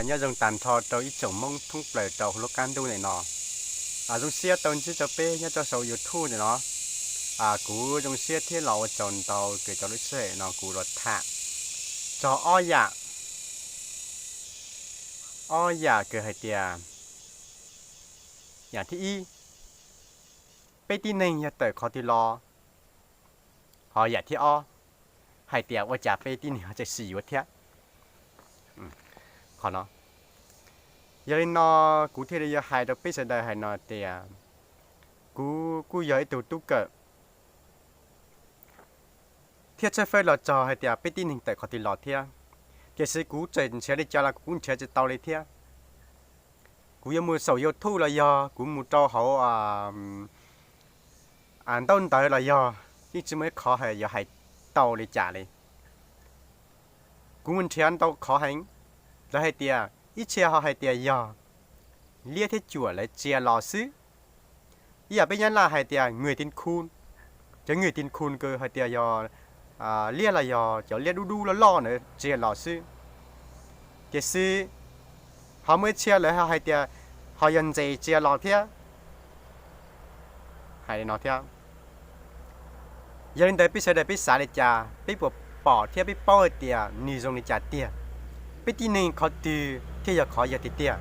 Nyob zoo tag nrho rau ib tsoom Hmoob thoob plaws rau hauv lub qab ntuj ntawm no. Zoo siab tau ntsib rau peb nyob rau saum YouTube ntawm no. Kuv zoo siab thiab los ua tsaug ntau kws tau lub sij hawm no kuv los tham txog ob yam, ob yam kws hais tias, yam thib ib, peb tib neeg yog tawm qhov twg los, ho yam thib ob, hais tias ua cas peb tib neeg ho tseem sib yuav thiab. Qhov no, yog li no kuv thiaj li yuav hais rau peb sawv daws hais no tias, kuv kuj yog ib tug tub kawm thiab tshawb fawb los txog hais tias peb tib neeg tawm qhov twg los thiab, tiam sis kuv tseem nrhiav li cas los kuv kuj nrhiav tsis tau li thiab. Kuv yuav mus saum YouTube los yog kuv mus rau hauv ntaub ntawv los yog, yeej tsis muaj ib qhov hais yuav hais tau li cas li. Kuv mus nrhiav ntau qhov heev, lawv hais tias ib txhia ho hais tias yog liab thiab cuam lawv tsia los xwb. Ib yam peb Nyab Laj hais tias người tin khun, cov người tin khun kws hais tias yog liab los yog cov liab dub dub loj loj ntawd tsia los xwb. Tiam sis ho muaj ib txhia lawv ho hais tias ho yog ntses tsia los thiab, hais li no thiab. Yog li ntawd peb sawv daws peb xav li cas, peb puas pom thiab peb paub hais tias nws zoo li cas tiag? Peb tib neeg qhov twg thiaj yog qhov yog tiag tiag?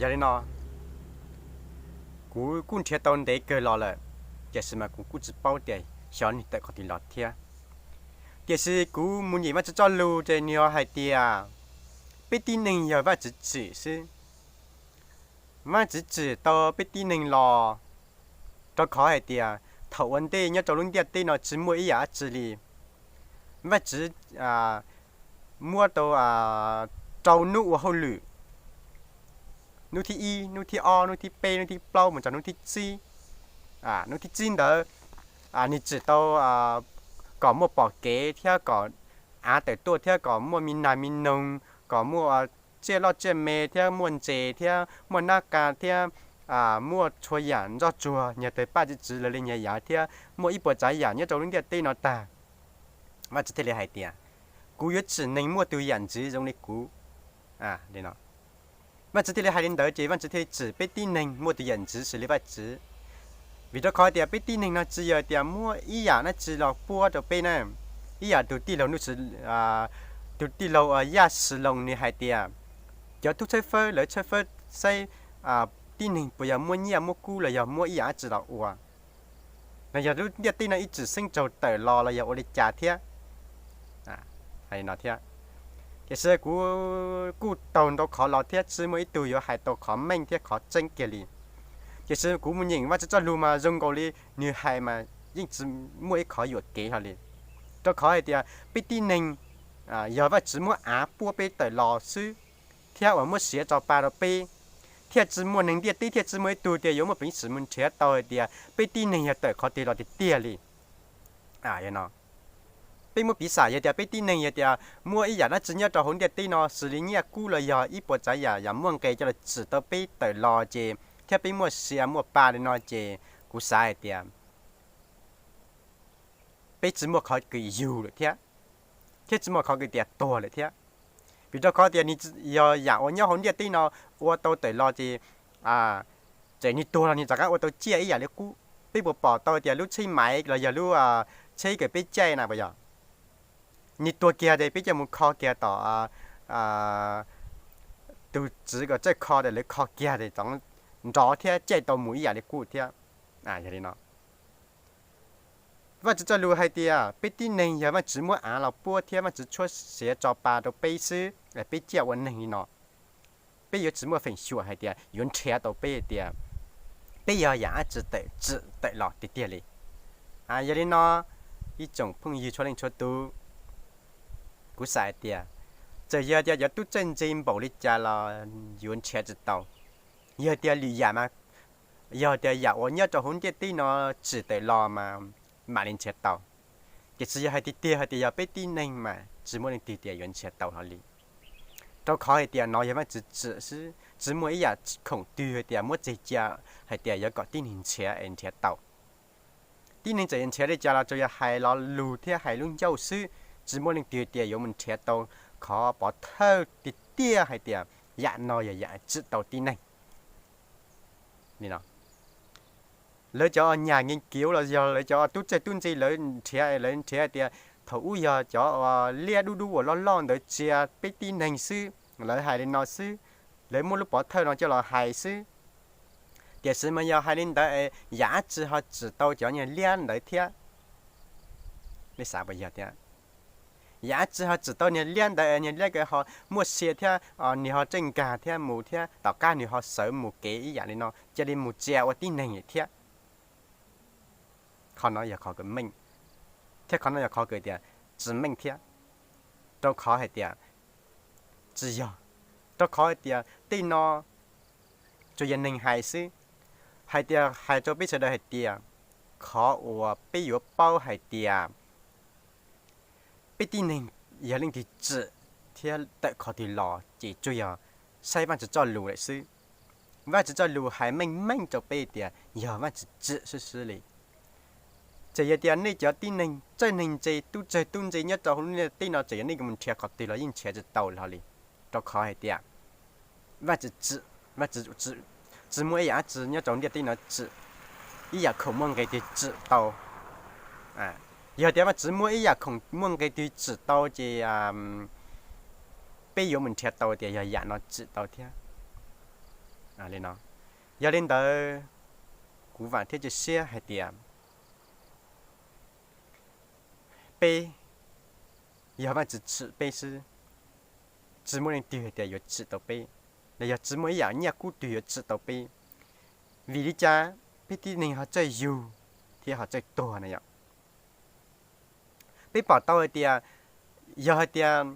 Yog li no, kuv kuj nrhiav tau ntev kawg los lawm, tiam sis mas kuv kuj tsis paub tias xyov nws tawm qhov twg los thiab. Tiam sis kuv mus nyeem Vajtswv txoj lus ces nws ho hais tias peb tib neeg yog Vajtswv tsim xwb. Vajtswv tsim tau peb tib neeg los, rau qhov hais tias thaum ua ntej nyob rau lub ntiaj teb no tsis muaj ib yam dab tsi li. Vajtswv muab tau rau hnub ua hauj lwm, hnub thib ib, hnub thib ob, hnub thib peb, hnub thib plaub mus txog hnub thib tsib. Hnub thib tsib ntawd nws tsim tau kom muaj pom kev thiab kom av tawm tuaj thiab kom muaj mi nas mi noog, kom muaj tsiaj loj tsiaj me thiab muaj ntses thiab muaj nab qa thiab muaj txhua yam ntsoj tsuag, nyias tawg paj txi txwv lawv li nyias yav thiab muaj ib puas tsav yam nyob rau lub ntiaj teb no tag. Vajtswv thiaj li hais tias, kuv yuav tsim neeg muaj tus yam ntxwv zoo li kuv. Vajtswv thiaj li hais li ntawd ces Vajtswv thiaj li tsim peb tib neeg muaj tus yam ntxwv xws li Vajtswv. Vim rau qhov tias peb tib neeg no tsis yog tias muab ib yam dab tsi los puab rau peb na. Ib yam tus tij laug Nuj Sis, tus tij laug Yaj Sis Loos nws hais tias, cov tub tshawb fawb lawv tshawb fawb saib tib neeg puas yog muab nyiaj muab kub los yog muab ib yam dab tsi los ua, los yog lub ntiaj teb no ib txwm xeeb tsaug tawm los los yog ua li cas thiab. Hais li no thiab. Tiam sis kuv kuj taug ntau qhov los thiab tsis muaj ib tug yuav hais tau qhov meej thiab qhov tseeb kiag li. Tiam sis kuv mus nyeem Vajtswv txoj lus mas zoo nkaus li nws hais mas yeej tsis muaj ib qhov yuam kev hlo li. Rau qhov hais tias peb tib neeg yog Vajtswv muab av puab peb tawm los xwb, thiab uas muab siav tso pa rau peb, thiaj tsis muaj neeg ntiaj teb thiaj tsis muaj ib tug tias yuav muaj peev xwm mus nrhiav tau hais tias peb tib neeg yog tawm qhov twg los tiag tiag li. Peb muab piv xam yog tias peb tib neeg yog tias muaj ib yam dab tsi nyob rau hauv ntiaj teb no xws li nyiaj kub los yog ib puas tsav yam yam muaj nqis coj los tsim tau peb tawm los ces thiab peb muaj sia muaj pa li no ces kuv xav hais tias peb tsis muaj qhov kws yug lawm thiab, thiab tsis muaj qhov kws tias tuag lawm thiab. Vim rau qhov tias nws yog yam uas nyob hauv ntiaj teb no ua tau tawm los ces txawm nws tuag los nws rov qab ua tau ciaj ib yam li qub. Peb puas pom tau tias lub tsheb maiv los yog lub tsheb kws peb caij na puas yog, nws tuag kiag ces peb caij mus kho kiag tom tus tswv kom txawj kho ces lawv kho kiag ces nrov thiab caij tau mus ib yam li qub thiab. Yog li no, Vajtswv txoj lus hais tias peb tib neeg yog Vajtswv muab av los puab thiab Vajtswv tshuab siav tso pa rau peb xwb, peb ciaj ua neeg li no. Peb yuav tsis muaj feem xyuam hais tias yuav nrhiav tau peb hais tias peb yog yam dab tsi tawm tsim tawm los tiag tiag li. Yog li no, ib tsoom phooj ywg txhua leej txhua tus, kuv xav hais tias txawm yog tias cov tub txawj ntse npaum li cas los yuav nrhiav tsis tau. Yog tias lwm yam mas, yog tias yam uas nyob rau hauv ntiaj teb no tsim tawm los mas mam li nrhiav tau. Tiam sis yog hais tiag tiag hais tias yog peb tib neeg mas tsis muaj leej twg tias yuav nrhiav tau hlo li. Rau qhov hais tias no yog Vajtswv tsim xwb, tsis muaj ib yam khoom twg hais tias muab tseg cia hais tias yuav kom tib neeg nrhiav es nrhiav tau. Tib neeg txawm yuav nrhiav li cas los tsuas yog hais lo lus thiab hais lub ncauj xwb, tsis muaj leej twg tias yuav mus nrhiav tau qhov pov thawj tiag tiag hais tias yam no yog yam tsim tau tib neeg. Lawv cov nyam nkees kiv los yog lawv cov tub txawg tub ntse lawv nrhiav, lawv nrhiav hais tias thaum ub yog cov liab dub dub uas loj loj ntawd tsia peb tib neeg xwb, lawv hais li no xwb, lawv muab lub pov thawj no coj los hais xwb. Tiam sis mas yog hais li ntawd es yam dab tsi ho tsim tau cov niag liab ntawd thiab? Nej xav puas yog thiab? Yam dab tsi ho tsim tau niag liab ntawd, niag liab ko ho muaj sia thiab, nws ho tseem nkag thiab mus thiab tom qab nws ho sawv mus kev ib yam li no cia li mus tsia ua tib neeg thiab? Qhov no yog qhov kawg meej, thiab qhov no yog qhov kawg tias tsis meej thiab. Rau qhov hais tias tsis yog, rau qhov hais tias tej no tsuas yog neeg hais xwb. Hais tias hais rau peb sawv daws hais tias qhov uas peb yuav paub hais tias peb tib neeg yog leej twg tsim thiab tawm qhov twg los ces tsuas yog saib Vajtswv txoj lus lawm xwb. Vajtswv txoj lus hais meej meej rau peb tias yog Vajtswv tsim xwb xwb li. Txawm yog tias nej cov tib neeg txawj neeg ntse tub txawg tub ntse nyob rau hauv lub ntiaj teb no txawm yog nej mus nrhiav qhov twg los yeej nrhiav tsis tau li hos li, rau qhov hais tias Vajtswv tsim, Vajtswv tsis muaj ib yam dab tsi nyob rau ntiaj teb no tsim ib yam khoom muaj nqis twg tsim tau. Yog tias Vajtswv muaj ib yam khoom muaj nqis twg tsim tau ces peb yuav mus nrhiav tau tias yog yam no tsim tau thiab. Li no, yog li ntawd kuv vam thiab cia siab hais tias peb yog Vajtswv tsim peb xwb, tsis muaj leej twg hais tias yuav tsim tau peb, los yog tsis muaj ib yam nyiaj kub twg yuav tsim tau peb. Vim li cas peb tib neeg ho txawj yug thiab ho txawj tuag na yom? Peb pom tau hais tias yog hais tias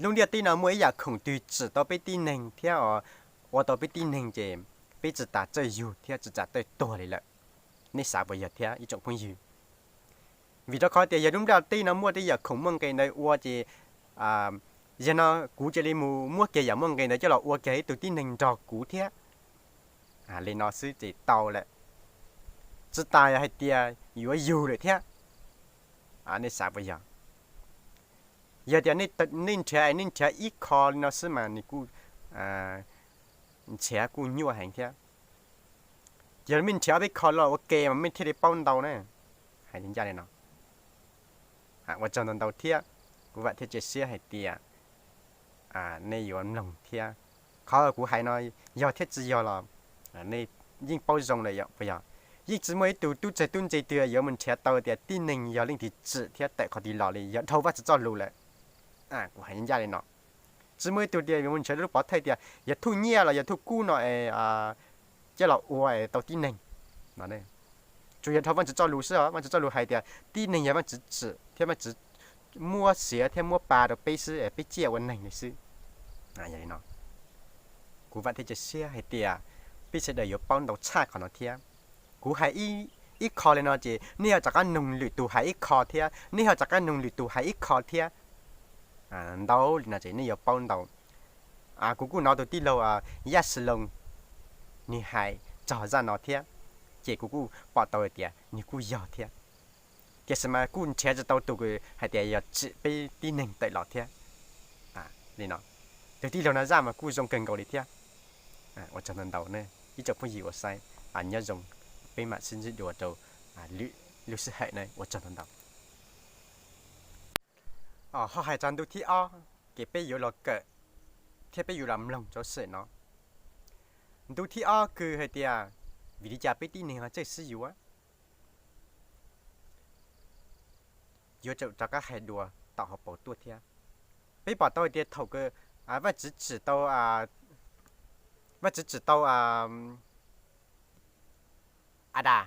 lub ntiaj teb no muaj ib yam khoom twg tsim tau peb tib neeg thiab ua tau peb tib neeg ces peb tsis tas txawj yug thiab tsis tas txawj tuag li lawm. Nej xav puas yog thiab ib tsoom phooj ywg? Vim rau qhov tias yog lub ntiaj teb no muaj tej yam khoom muaj nqis ntawd ua ces yog no kuv cia li mus muab kiag yam muaj nqis ntawd coj los ua kiag ib tug tib neeg nrog kuv thiab. Li no xwb ces tau lawm, tsis tas hais tias yuav yug lawm thiab. Nej xav puas yog? Yog tias nej nrhiav, nej nrhiav ib qho li no xwb mas nws kuj nrhiav kuj nyuaj heev thiab. Yog nej nrhiav ob peb qho los ua ke mas nej thiaj li paub ntau na. Hais li ncaj li no. Ua tsaug ntau ntau thiab, kuv vam thiab cia siab hais tias nej yuav mloog thiab. Qhov kuv hais no yog thiab tsis yog los nej yeej paub zoo lawm yom, puas yog? Yeej tsis muaj ib tug tub txawg tub ntse twg yuav mus nrhiav tau tias tib neeg yog leej twg tsim thiab tawm qhov twg los li, yog dhau Vajtswv txoj lus lawm. Kuv hais ncaj li no, tsis muaj ib tug tias yuav mus nrhiav lub pov thawj tias yog thuj nyiaj los yog thuj kub no es coj los ua es tau tib neeg no. Tsuas yog dhau Vajtswv txoj lus xwb os. Vajtswv txoj lus hais tias tib neeg yog Vajtswv tsim thiab Vajtswv muab siav thiab muab pa rau peb xwb es peb ciaj ua neeg li xwb. Yog li no, kuv vam thiab cia siab hais tias peb sawv daws yuav paub ntau tshaj qhov no thiab. Kuv hais ib qho li no ces nej ho rov qab noog lwm tus hais ib qho thiab, nej ho rov qab noog lwm tus hais ib qho thiab. Ntau li no ces nej yuav paub ntau. Kuv kuj hnov tus tij laug Yaj Sis Loo nws hais txog zaj no thiab, ces kuv kuj pom tau hais tias nws kuj yog thiab. Tiam sis mas kuj nrhiav tsis tau tus hais tias yog tsim peb tib neeg tawm los thiab. Li no, tus tij laug no zaj mas kuj zoo kawg nkaus li thiab. Ua tsaug ntau ntau ne ib tsoom phooj ywg uas saib, nyob zoo, peb mam sib ntsib dua rau lwm lub sij hawm na, ua tsaug ntau ntau. Ho hais txog ntu thib ob ces peb yuav los kawm thiab peb yuav los mloog rau sij hawm no. Ntu thib ob kws hais tias vim li cas peb tib neeg ho txawj sib yuav? Yuav tsum rov qab hais dua tom hauv paus tuaj thiab. Peb pom tau hais tias thaum kws Vajtswv tsim tau, Vajtswv tsim tau Adas,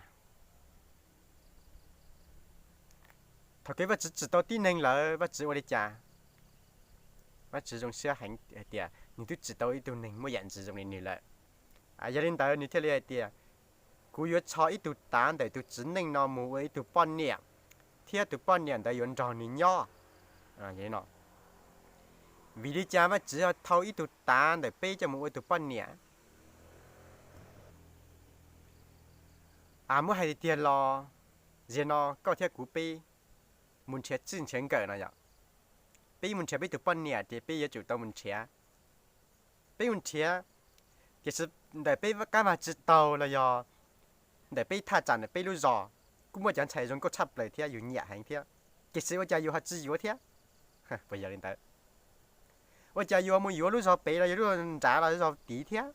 thaum kws Vajtswv tsim tau tib neeg lawm Vajtswv ua li cas? Vajtswv zoo siab heev hais tias nws twb tsim tau ib tug neeg muaj yam ntxwv zoo li nws lawm. Yog li ntawd nws thiaj li hais tias kuv yuav tso ib tug tav ntawm tus txiv neej no mus ua ib tug poj niam, thiab tus poj niam ntawd yuav nrog nws nyob. Vim li cas Vajtswv ho thau ib tug tav ntawm peb coj mus ua tus poj niam? Muab hais tiag tiag los, ziag no koj thiab kuv peb mus nrhiav txij nrhiav nkawm no yom. Peb mus nrhiav peb tus poj niam ces peb yuav tsum tau mus nrhiav. Peb mus nrhiav, tiam sis ntawm peb qab vag tsib taug los yog ntawm peb thaj tsam ntawm peb lub zos kuj muaj cov ntxhais zoo nkauj tshaj plaws thiab yus nyiam heev thiab, tiam sis ua cas yus ho tsis yuav thiab? Puas yog li ntawd? Ua cas yus mus yuav lub zos pem los yog lub zos nrad los zos tid thiab?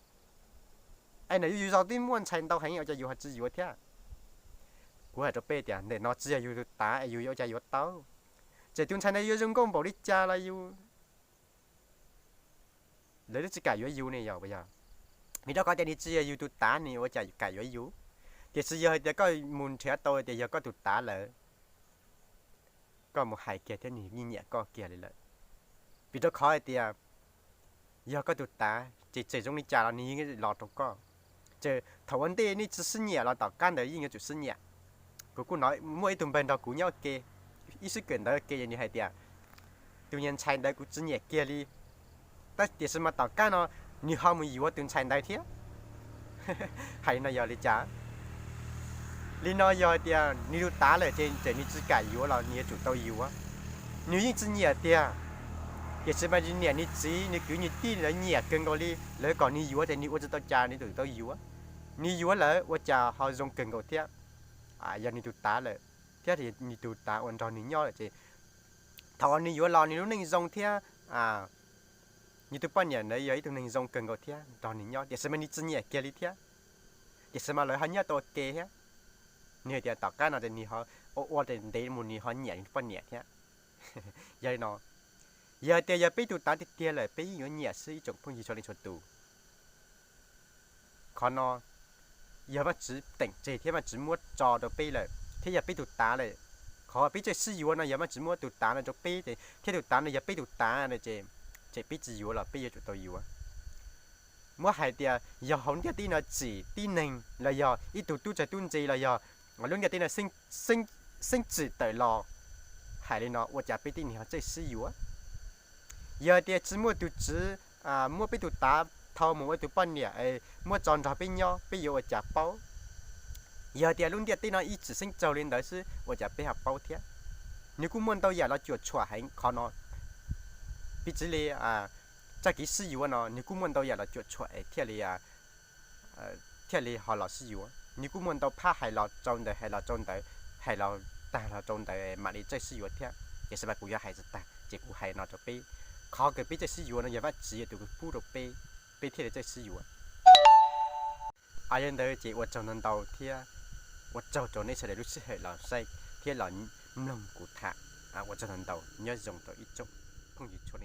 Es ntawm yus zos twb muaj ntxhais ntau heev ua cas yus ho tsis yuav thiab? Kuv hais rau peb tias ntawm no tsis yog yus tus tav es yus ua cas yuav tau. Txawm tus ntxhais ntawd yuav zoo nkauj npaum li cas los yus, lawv twb tsis kam yuav yus ne yog puas yog? Vim rau qhov tias nws tsis yog yus tus tav nws ua cas kam yuav yus. Tiam sis yog hais tias koj mus nrhiav tau tias yog koj tus tav lawm, koj mus hais kiag thiab nws yeej nyiam koj kiag li lawm. Vim rau qhov hais tias yog koj tus tav ces txawm zoo li cas los nws yeej los rau koj. Ces thaum ua ntej nej tsis sib nyiam los tom qab ntawd yeej yuav tsum sib nyiam. Kuv kuj hnov muaj ib tug npawg nrog kuv nyob ua ke, ib sib kawm ntawv ua ke, nws hais tias tus niag ntxhais ntawd kuv tsis nyiam kiag li, tab tiam sis mas tom qab no nws ho mus yuav tus ntxhais ntawd thiab. Hais li no yog li cas? Li no yog tias nws tus tav lawm ces txawm nws tsis kam yuav los nws yuav tsum tau yuav. Nws yeej tsis nyiam tiag, tiam sis mas nws niam nws txiv nws kwv nws tij lawv nyiam kawg nkaus li, lawv kom nws yuav ces nws ua tsis tau cas nws yuav tsum tau yuav. Nws yuav lawm ua cas ho zoo kawg nkaus thiab. Yog nws tus tav lawm, thiab nws tus tav uas nrog nws nyob lawm ces thaum uas nws yuav los nws lub neej zoo thiab, nws tus poj niam ntawd yog ib tug neeg zoo kawg nkaus thiab nrog nws nyob, tiam sis mas nws tsis nyiam kiag li thiab. Tiam sis mas lawv ho nyob tau ua ke thiab. Nws hais tias tom qab no ces nws ho ua ua ntev mus nws ho nyiam nws tus poj niam thiab. Yog li no, yog tias yog peb tus tav tiag tiag lawm peb yeej yuav nyiam xwb ib tsoom phooj ywg txhua leej txhua tus. Qhov no yog Vajtswv teem tseg thiab Vajtswv muab tso rau peb lawm thiab yog peb tus tav lawm. Qhov peb txawj sib yuav no yog Vajtswv muab tus tav no rau peb thiab tus tav no yog peb tus tav no ces, ces peb tsis yuav los peb yuav tsum tau yuav. Muab hais tias yog hauv ntiaj teb no txim tib neeg los yog ib tug tub txawg tub ntse los yog lub ntiaj teb no xeeb txim tawm los, hais li no ua cas peb tib neeg ho txawj sib yuav? Yog tias tsis muaj tus Tswv muab peb tus tav thau mus ua tus poj niam es muab tso nrog peb nyob peb yuav ua cas paub? Yog tias lub ntiaj teb no ib txwm xeeb txaug li ntawd xwb ua cas peb ho paub thiab? Nws kuj muaj ntau yam los cuam tshuam heev qhov no. Piv txwv li txoj kev sib yuav no nws kuj muaj ntau yam los cuam tshuam es thiaj li thiaj li ho los sib yuav. Nws kuj muaj ntau phab hais los rau ntawd hais los rau ntawd, hais los tag los rau ntawd mam li txawj sib yuav thiab. Tiam sis mas kuv yuav hais tsis tag ces kuv hais no rau peb. Qhov kws peb txawj sib yuav no yog Vajtswv yog tus pub rau peb, peb thiaj li txawj sib yuav. Yog li ntawd ces ua tsaug ntau ntau thiab ua tsaug rau nej sawv daws lub sij hawm los saib thiab los mloog kuv tham. Ua tsaug ntau ntau, nyob zoo rau ib tsoom phooj ywg txhua